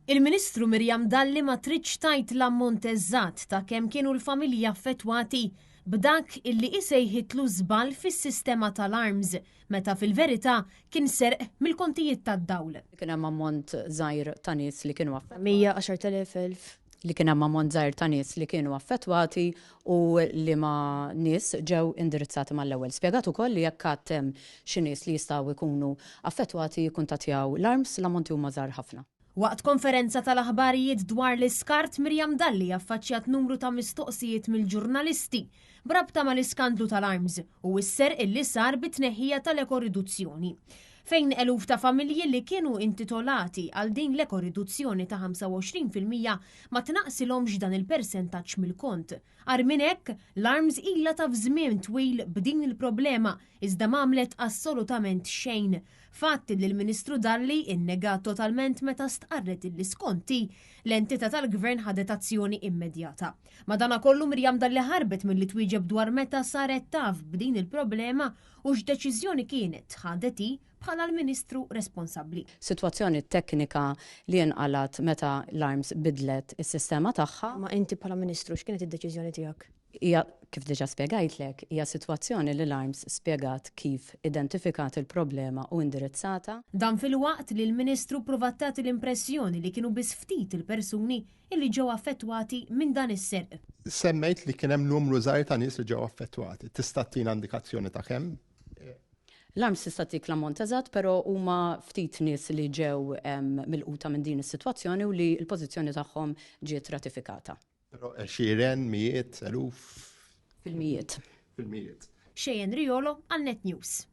Il-Ministru Miriam Dalli ma tridx tgħid l-ammont eżatt ta' kemm kienu l-familji affettwati b'dak illi hi sejħitlu żball fis-sistema tal-ARMS meta fil-verità kien serq mill-kontijiet tad-dawl. Kien hemm ammont żgħir ta' nies li kienu affettwati. 100, 10,000, 1,000. Li kien hemm ammont żgħir ta' nies li kienu affettwati u liema nies ġew indirizzati mal-ewwel. Spjegat ukoll li jekk għad hemm xi nies li jistgħu jkunu affettwati jikkuntattjaw l-ARMS, l-ammonti huma żgħar ħafna. Waqt konferenza tal-aħbarijiet dwar l-iskart, Miriam Dalli affaċċjat numru ta' mistoqsijiet mill-ġurnalisti b'rabta mal-iskandlu tal-ARMS u s-serq li sar bit-tneħħija tal-ekoriduzzjoni. Fejn eluf ta' familji li kienu intitolati għal din l-ekoriduzzjoni ta' 25% ma tnaqqsilhomx dan il-persentaġġ mill-kont. Agħar minn hekk, l-ARMS ilha taf żmien twil b'din il-problema iżda m'għamlet assolutament xejn. Fatt li l-Ministru Dalli innegat totalment meta stqarret illi skont hi, l-entità tal-Gvern ħadet azzjoni immedjata. Madanakollu Miriam Dalli ħarbet milli twieġeb dwar meta saret taf b'din il-problema u x'deċiżjoni kienet ħadet hi bħala l-Ministru responsabbli. Sitwazzjoni teknika li nqalgħet meta l-ARMS bidlet is-sistema tagħha. Ma inti bħala Ministru x'kienet id-deċiżjoni tiegħek? Hija, kif diġà spjegajtlek, hija sitwazzjoni li l-ARMS spjegat kif identifikat il-problema u indirizzatha. Dan filwaqt li l-Ministru ppruvat tagħti l-impressjoni li kienu biss ftit il-persuni illi ġew affettwati minn dan is-serq. Semmejt li kien hemm numru żgħir ta' nies li ġew affettwati. Tista' ttina indikazzjoni ta' kemm? L-ARMS tista' ttik l-ammont eżatt, però huma ftit nies li ġew milquta minn din is-sitwazzjoni u li l-pożizzjoni tagħhom ġiet ratifikata. Però għexieren, mijiet, eluf? Fil-mijiet. Fil-mijiet. Cheyenne Riolo għal Net News.